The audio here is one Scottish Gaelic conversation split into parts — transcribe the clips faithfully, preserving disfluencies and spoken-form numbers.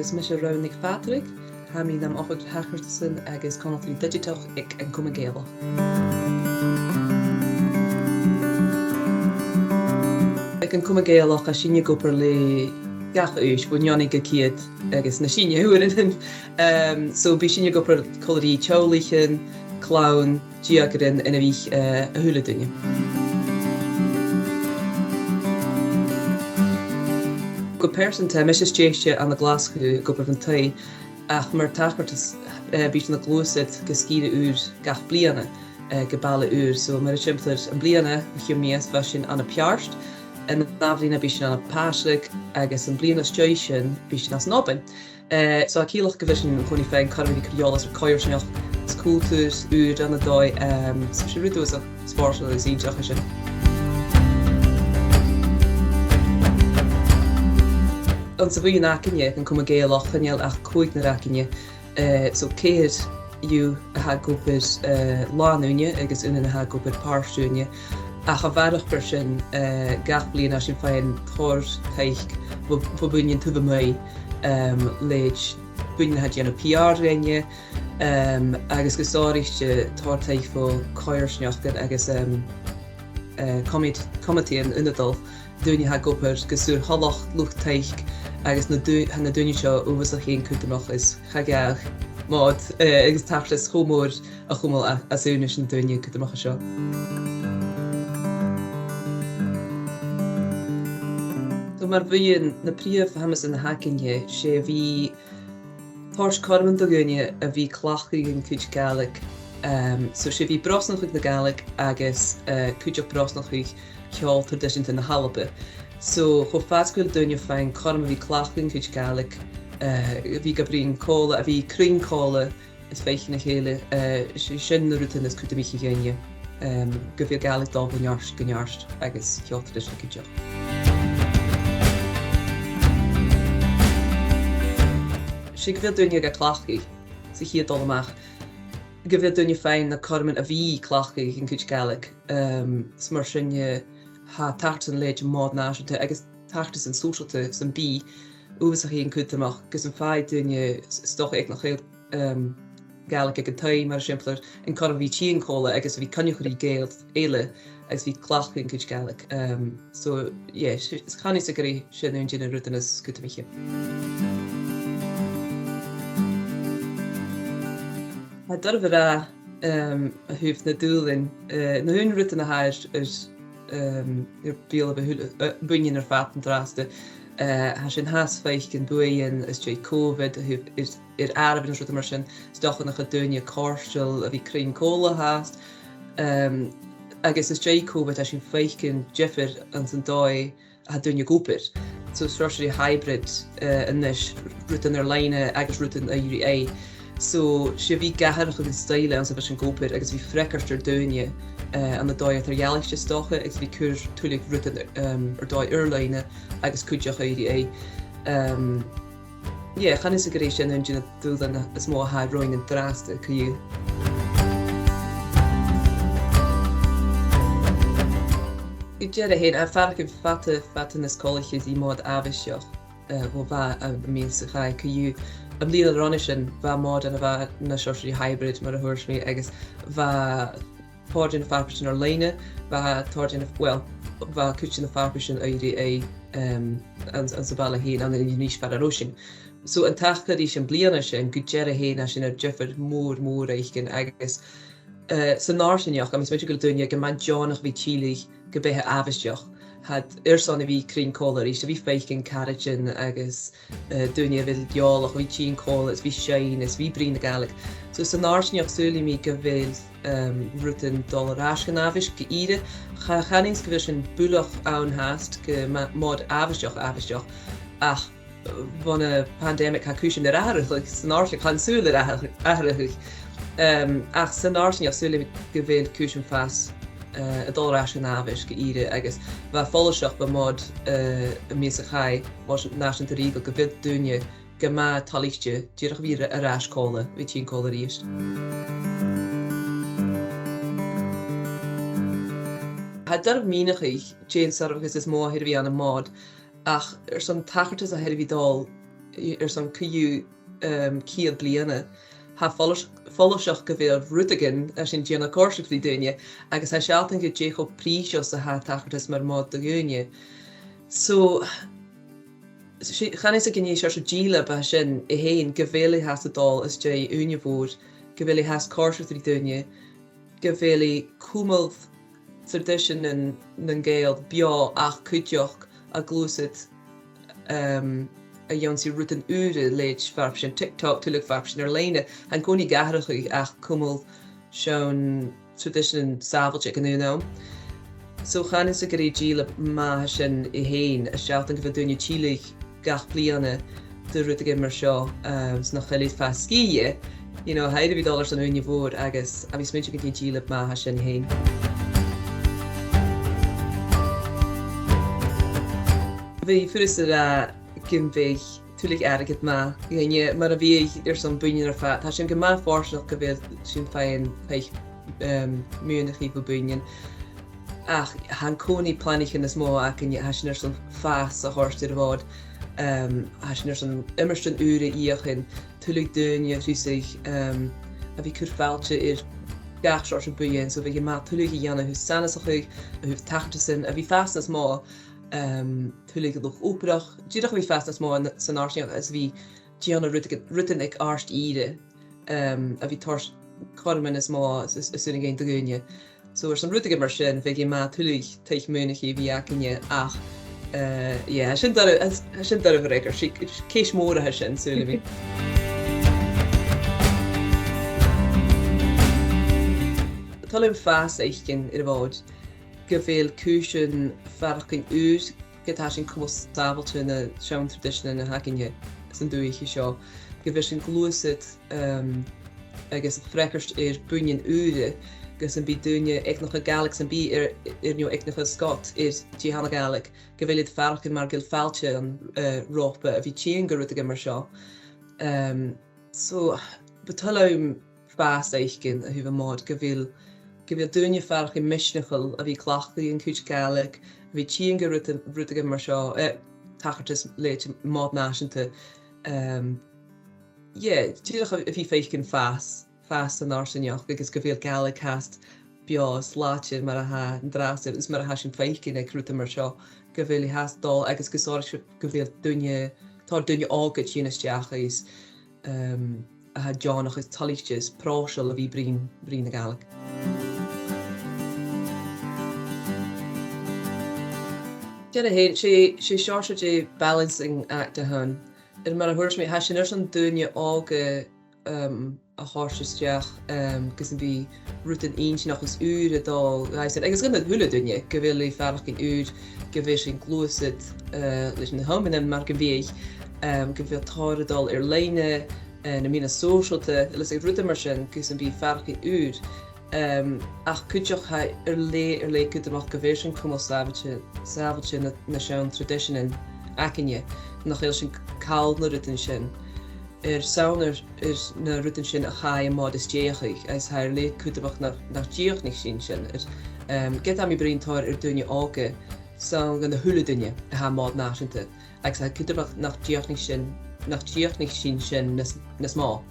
Is mise Raghnaid NicPhàdraig, tha mi nam oifigeach thachartasan agus conaltraidh digiteach aig a' Chomunn Ghàidhealach. Aig a' Chomunn Ghàidhealach tha sinne ag obair le gach aois, bho neoni gu ceud agus nas sine uaireannan. Em, so bidh sinne ag obair còmhla ri teaghlaichean, clann, deugairean, inbhich, eh, a h-uile duine. Gu pearsanta, tha mise stèidhichte ann an Glaschu ag obair bhon taigh, ach mar thachartas, eh, bidh sinn a' gluasad gu sgìre ùr gach bliadhna, eh, gu baile ùr. So mar eisimpleir am bliadhna, o chionn mìos, bha sinn ann am Peairt, an ath-bhliadhna bidh sinn ann am Pàislig, agus am bliadhna às dèidh sin bidh sinn anns an Òban. Eh, so tha e ciallach gu bheil sinn an-còmhnaidh a' faighinn cothrom a bhith a' cur eòlas air coimhearsnachd is cultar ùr ann an dòigh, em, so 's e rud uabhasach spòrsail agus inntinneach a tha sin. Anns a' bhuidheann againne, aig a' Chomunn Ghàidhealach, chan eil ach còignear againne, eh, so ceithir dhiubh a tha ag obair, eh, làn-ùine agus aonan a tha ag obair pàirt-ùine. Ach a bharrachd air sin, eh, gach bliadhna tha sinn a' faighinn tòrr taic bho, bho bhuidhnean taobh a-muigh, em, leithid buidhnean a tha a' dèanamh P R dhuinne, em, agus gu sònraichte tòrr taic bho choimhearsnachdan agus, em, eh, comit-, comataidhean ionadail, daoine a tha ag obair gu saor-thoileach, luchd-taic, agus na dao-, tha na daoine seo uabhasach fhèin cudromach is cha ghabhadh Mòd, eh, agus tachartas cho mòr a chumail a-, às aonais nan daoine cudromach seo. So mar bhuidheann, na prìomh amasan a th' againne, 's e a bhith toirt cothroman do dhaoine a bhith a' cleachdadh an cuid Gàidhlig, em, so 's e a bhith a' brosnachadh na Gàidhlig agus, eh, cuideachd brosnachadh ceòl traidiseanta na h-Alba. So cho fad 's gu bheil daoine a' faighinn cothrom a bhith a' cleachdadh an cuid Gàidhlig, eh, a bhith ga bruidhinn còmhla, a bhith a' cruinneachadh còmhla is faicinn a chèile, eh, 's e sin na rudan as cudromaiche dhuinne, em, gu bheil Gàidhlig a' dol bho neart gu neart agus ceòl traidiseanta cuideachd. 'S e gu bheil daoine ga cleachdadh sa chiad dol a-mach, gu bheil daoine a' faighinn na cothroman a bhith a' cleachdadh an cuid Gàidhlig, em, is mar sin, eh, tha tachartasan leithid am Mòd Nàiseanta agus tachartasan sòisealta sam bith uabhasach fhèin cudromach, gus am faigh daoine, s-, 's dòcha aig nach eil, em, Gàidhlig aig an taigh, mar eisimpleir, an cothrom a bhith a' tighinn còmhla agus a bhith a' coinneachadh ri Gàidheil eile agus a bhith a' cleachdadh an cuid Gàidhlig. Em, so, yeah, 's, 's chanainn-sa gur e sin aon de na rudan as cudromaiche. Tha e doirbh a ràdh, em, a thaobh nan dùbhlain, eh, na h-aon rudan a tha air, air, em, air beulaibh a h-uile, eh, buidhnean air fad an-dràsta, eh, tha sinn fhathast a' faicinn buaidhean às dèidh Covid, a thaobh, air, air àireamhan is rudan mar sin, 's dòcha nach eil daoine a' cofhurtail a bhith a' cruinneachadh còmhla fhathast. Em, agus às dèidh Covid, tha sinn a' faicinn diofar anns an dòigh a tha daoine ag obair. So, is e seòrsa de hybrid, eh, a-nis, rudan air-loidhne agus rudan aghaidh ri aghaidh. So, 's e a bhith ag atharrachadh an stoidhle anns a bheil sinn ag obair agus a bhith a' freagairt air daoine, eh, ann an dòigh eadar-dhealaichte 's dòcha, agus a bhith a' cur tuilleadh rudan, em, air dòigh air-loidhne agus cuideachd aghaidh ri aghaidh. Em, Yeah, chanainn-sa gur e sin aon de na dùbhlain as motha a th' romhainn an-dràsta, co-dhiù. Gu dearbh fhèin, tha e a' faireachdainn fada, fada nas coltaiche ri Mòd àbhaisteach, eh, bho bha am mìos a chaidh, co-dhiù. Am bliadhna roimhe sin, bha Mòd ann a bha na seòrsa de hybrid, mar a thuirt mi, agus bha tòrr de na farpaisean air-loidhne, bha tòrr de na, well, bha cuid de na farpaisean aghaidh ri aghaidh, em, anns, anns a' bhaile fhèin, ann an Inbhir Nis far an robh sinn. So an taca ris am bliadhna sin, gu dearbh fhèin, tha sinn air diofar mòr, mòr fhaicinn agus, eh, san fharsaingeachd, tha mi a' smaointinn gu bheil daoine gu math deònach a bhith a' tilleadh gu beatha àbhaisteach. Tha iad airson a bhith a' cruinneachadh còmhla a-rithist, a bhith a' faicinn caraidean agus, eh, daoine a bheil eòlach, a bhith a' tighinn còmhla, is a bhith a' seinn, is a bhith a' bruidhinn na Gàidhlig. So san fharsaingeachd, saoilidh mi gu bheil, em, rudan a' dol air ais dhan àbhaist gu ìre. Cha, chanainn-sa gu bheil sinn buileach ann fhathast gu ma-, Mòd àbhaisteach, àbhaisteach, ach bhon a' phandemic tha cùisean air atharrachadh, san fharsaingeachd tha an saoghal air atharrachadh. Em, ach san fharsaingeachd saoilidh mi gu bheil cùisean a' fàs, eh, a' dol air ais dhan àbhaist gu ìre, agus bha e follaiseach bho Mhòd, eh, am mìos a chaidh, Mòd Nàiseanta Rìoghail, gu bheil daoine gu math toilichte dìreach a bhith air, air ais còmhla, a bhith a' tighinn còmhla a-rithist. Tha e doirbh mìneachadh dè an soirbheachas as motha a th' air a bhith ann am Mòd, ach airson tachartas a th' air a bhith a' dol airson co-dhiù, um, ceud bliadhna, tha e follais-, follaiseach gu bheil rudeigin a tha sinn a' dèanamh a' còrdadh ri daoine, agus tha e a' sealltainn gu dè cho prìseil 's a tha tachartas mar Mòd do dhaoine. So, 's e, chanainn-sa gun e seòrsa dìleab a tha sin fhèin, gu bheil e fhathast a' dol às dèidh ùine mhòr, gu bheil e fhathast a' còrdadh ri daoine, gu bheil e a' cumail traidiseanan nan Gàidheal beò ach cuideachd a' gluasad, um, a dh'ionnsaigh rudan ùra leithid, farpaisean TikTok, tuilleadh farpaisean air-loidhne, an-còmhnaidh ag atharrachadh ach a' cumail seann traidiseanan sàbhailte aig an aon àm. So chanainn-sa gur e dìleab math a tha sin fhèin, a' sealltainn gu bheil daoine a' tilleadh gach bliadhna do rudeigin mar seo, um, 's nach eil iad fàs sgìth, you know, tha iad air a bhith a' dol airson ùine mhòr agus tha mi a' smaointinn gur e dìleab math a tha sin fhèin. Bhiodh e furasta a ràdh gum biodh tuilleadh airgid math dhuinne, mar a bhiodh airson buidhnean air fad. Tha sinn gu math fortanach gu bheil sinn a' faighinn pàigheadh, um, meadhanach bho buidhnean. Ach tha an-còmhnaidh planaichean nas motha againn, tha sinn airson fàs a thoirt air a' Mhòd, um, tha sinn airson iomairtean ùra fheuchainn, tuilleadh daoine a thrusgadh, um, a bhith a' cur fàilte air gach seòrsa buidheann, so bhiodh e math tuilleadh a dhèanamh a thaobh sanasachd, a thaobh tachartasan, a bhith a' fàs nas motha, um, tuilleadh luchd-obrach, dìreach a bhith a' fàs nas motha san fharsaingeachd, is a bhith a' dèanamh rudan, rudan aig àrd-ìre, um, a bhith a' toirt cothroman nas motha as, as, as urrainn dhuinn do dhaoine. So airson rudeigin mar sin, bhiodh e math tuilleadh taic-meadhanachaidh a bhith againne, ach, uh, yeah, tha sin doirbh, tha, tha sin doirbh a fhreagairt, 's e, 's e ceist mhòr a tha sin, saoilidh mi. Tha tòrr fàs fhaicinn air a' Mhòd gu bheil cùisean faireachdainn ùr, ged a tha sinn a' cumail sàbhailte na seann traidiseanan a th' againne san dùthaich seo, gu bheil sinn a' gluasad, um, agus a' freagairt air buidhnean ùra, gus am bi daoine aig nach eil Gàidhlig sam bith air, air neo aig nach eil sgot air dè th' ann an Gàidhlig, gu bheil iad a' faireachdainn mar gu bheil fàilte ann, uh, romhpa a bhith a' tighinn gu rudeigin mar seo. Um, so, bu toil leam fàs fhaicinn a thaobh a' Mhòid, gu bheil, gu bheil daoine a' faireachdainn misneachail a bhith a' cleachdadh an cuid Gàidhlig, a bhith a' tighinn gu rudan, rudeigin mar seo, eh, tachartas leithid Mòd Nàiseanta. Um, yeah, dìreach a, a bhith a' faicinn fàs, fàs san fharsaingeachd, agus gu bheil Gàidhlig fhathast beò is làidir mar a tha an-dràsta, is mar a tha sinn a' faicinn aig rudan mar seo, gu bheil e fhathast a' dol, agus gu sònraichte gu bheil daoine, tòrr daoine òga a' tighinn a-steach is, um, a tha deònach is toilichte is pròiseil a bhith a' bruidhinn, bruidhinn na Gàidhlig. Dìreach fhèin, 's e, 's e seòrsa de balancing act a th' ann. Air mar a thuirt mi, tha sinn airson daoine òga, um, a thoirt a-steach, um, gus am bi rudan inntinneach is ùr a' dol dhaibhsan, agus dhan a h-uile duine, gu bheil e a' faireachdainn ùr, gu bheil sinn a' gluasad, uh, leis na h-amannan mar gum biodh, um, gu bheil tòrr a' dol air-loidhne, uh, na meadhanan sòisealta, is rudan mar sin, gus am bi e a' faireachdainn ùr. Um, ach cuideachd tha e air leth, air leth cudromach gu bheil sinn a' cumail sàbhailte, sàbhailte na, na seann traidiseanan againne, nach eil sinn a' call na rudan sin. Airson air, air na rudan sin a chaidh am Mòd a stèidheachadh, agus tha e air leth cudromach nach, nach dìochuimhnich sinn sin. Air, um, ged a tha mi a' bruidhinn tòrr air daoine òga, 's ann dhan a h-uile duine a tha Mòd Nàiseanta, agus tha e cudromach nach dìochuimhnich sinn, nach dìochuimhnich sinn sin nas, nas motha.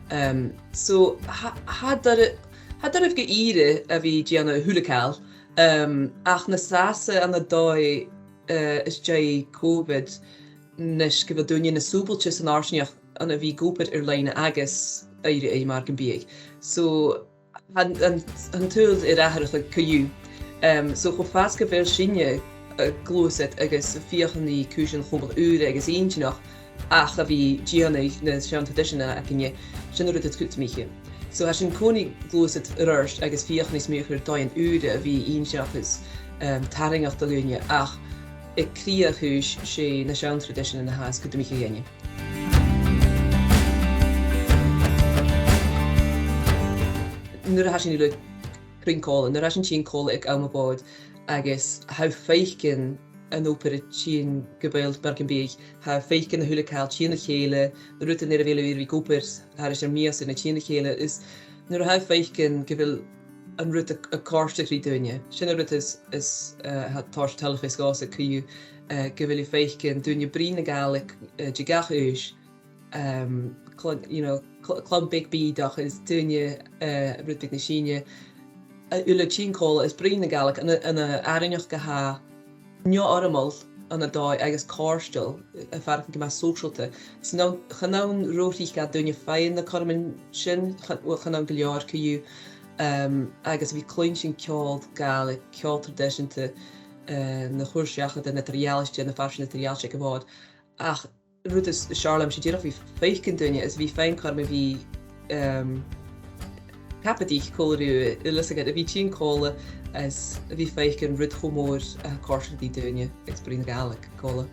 Um, so, tha, tha e doirbh, tha e doirbh gu ìre a bhith a' dèanamh a h-uile càil, um, ach nas fhasa ann an dòigh, uh, às dèidh Covid, nis gu bheil daoine nas sùbailte san fharsaingeachd ann a bhith ag obair air-loidhne agus oidhre, oidhche mar gum biodh. So, tha an, an, tha an t-saoghal air atharrachadh co-dhiù. Um, so, cho fad 's gu bheil sinne, uh, a' gluasad agus a' feuchainn ri cùisean a chumail ùra agus inntinneach, ach a bhith a' dèanamh na seann traidiseanan againne, sin an rud as cudromaiche. So, tha sinn an-còmhnaidh a' gluasad air adhart agus a' feuchainn is a' mìorbhaileachadh daoine ùra a bhith inntinneach is, um, tarraingeach do dhaoine, ach aig cridhe a' chùis 's e na seann traidiseanan a tha as cudromaiche dhuinne. Nuair a tha sinn uile cruinn còmhla, nuair a tha sinn a' tighinn còmhla aig àm a' Mhòid, agus tha thu a' faicinn an obair a' tighinn gu buil mar gum biodh, tha thu a' faicinn a h-uile càil a' tighinn ri chèile, na rudan air a bheil thu air a bhith ag obair thairis air mìosan a' tighinn ri chèile, is nuair a tha thu a' faicinn gu bheil an rud a, a' còrdadh ri daoine. Sin an rud as, as, eh, tha, tha toileachas dhòmhsa co-dhiù, eh, gu bheil thu a' faicinn daoine a' bruidhinn na Gàidhlig, eh, de gach aois, um, clann, you know, cl-, clann beag bìodach is daoine, eh, rud beag nas sine, a, uile a' tighinn còmhla is bruidhinn na Gàidhlig ann an, ann an àrainneachd a tha neo-fhoirmeil ann an dòigh agus cofhurtail, a' faireachdainn gu math sòisealta. Is chan ann, chan ann ro thric a tha daoine a' faighinn na cothroman sin, chan, well, chan ann gu leòr co-dhiù, um, agus a bhith a' cluinntinn ceòl Gàidhlig, ceòl traidiseanta, eh, na h-uair seachdain, na tìr-dhealaichte, na farsaingean tìr-dhealaichte aig a' Mhòd. Ach rud as, as fheàrr leamsa dìreach a bhith a' faicinn daoine is a bhith a' faighinn cothrom a bhith, um, cabadaich còmhla riutha, a leithid sin, a bhith a' tighinn còmhla is a bhith a' faicinn rud cho mòr a tha a' còrdadh ri daoine agus a' bruidhinn na Gàidhlig còmhla.